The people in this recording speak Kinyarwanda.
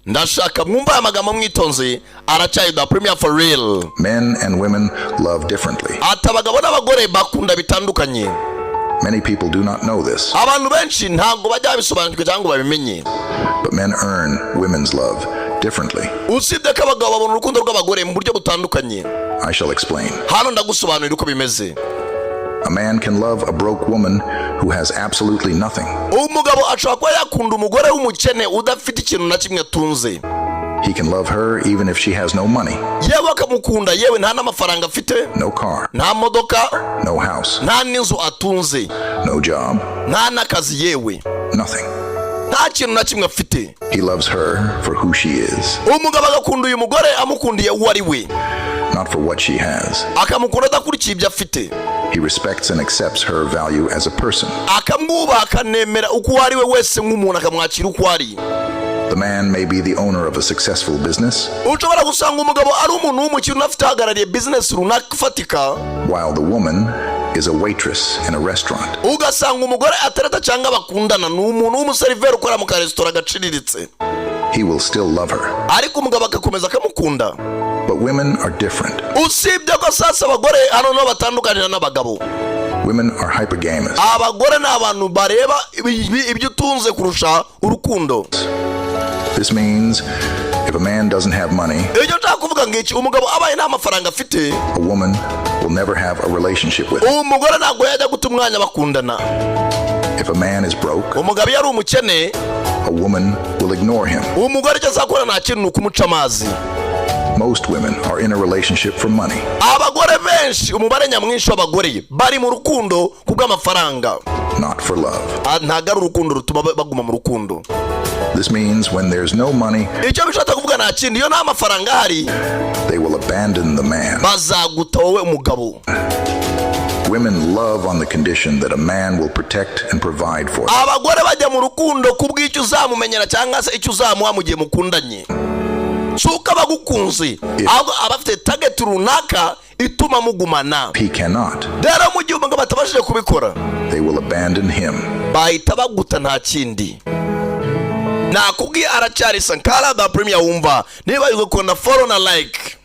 Ndashaka mwumva aya magambo mwitonze. Aracyari da Premier for real. Men and women love differently. Ati abagabo n'abagore bakunda bitandukanye. Many people do not know this, Abantu benshi ntabwo bajya babisobanukirwa cyangwa ngo babimenye. but men earn women's love differently. Usibye ko abagabo babona urukundo rw'abagore mu buryo butandukanye. I shall explain. Hano ndagusobanurira uko bimeze. A man can love a broke woman who has absolutely nothing. Umugabo ashobora kuba yakunda umugore w'umukene udafite ikintu na kimwe atunze. He can love her even if she has no money, Yewe akamukunda, yewe nta n'amafaranga afite, no car, nta modoka, no house, nta n'inzu atunze, no job, nta n'akazi yewe, nothing. nta kintu na kimwe afite. He loves her for who she is, Umugabo agakunda uyu mugore amukundiye uwo ari we, not for what she has. akamukunda adakurikiye ibyo afite. He respects and accepts her value as a person. Akamwubaha, akanemera uko uwo ari we wese nk'umuntu, akamwakira uko ari. The man may be the owner of a successful business, Ushobora gusanga umugabo ari umuntu w'umukire unafite, uhagarariye bizinesi runaka ifatika, while the woman is a waitress in a restaurant. ugasanga umugore atereta cyangwa bakundana ni umuntu w'umuseriveri ukora mu karesitora gaciriritse. He will still love her. Ariko umugabo agakomeza akamukunda. But women are different. Usibye ko sasa abagore hano niho batandukanira n'abagabo. Women are hypergamous. Abagore ni abantu bareba ibyo utunze kurusha urukundo. This means if a man doesn't have money, Icyo nshaka kuvuga ngiki: umugabo abaye nta mafaranga afite, a woman will never have a relationship with him. umugore ntabwo yajya guta umwanya bakundana. If a man is broke, Umugabo iyo ari umukene, a woman will ignore him. umugore icyo azakora nta kintu, ni ukumuca amazi. Most women are in a relationship for money, Abagore benshi, umubare nyamwinshi w'abagore bari mu rukundo kubw'amafaranga, not for love. Ah, ntabwo ari urukundo rutuma baguma mu rukundo. This means when there's no money, Icyo bishatse kuvuga nta kindi, iyo nta mafaranga ahari, they will abandon the man. bazaguta wowe umugabo. Women love on the condition that a man will protect and provide for them. Abagore bajya mu rukundo kubw'icyo uzamumenyera cyangwa se icyo uzamuha mu gihe mukundanye. Si uko aba agukunze, ahubwo aba afite target runaka ituma mugumana. If he cannot, Rero mu gihe umugabo atabashije kubikora, they will abandon him. bahita baguta, nta kindi. Nakubwiye, aracyari Sankara da Premier. Wumva niba ugakunda, follow na like.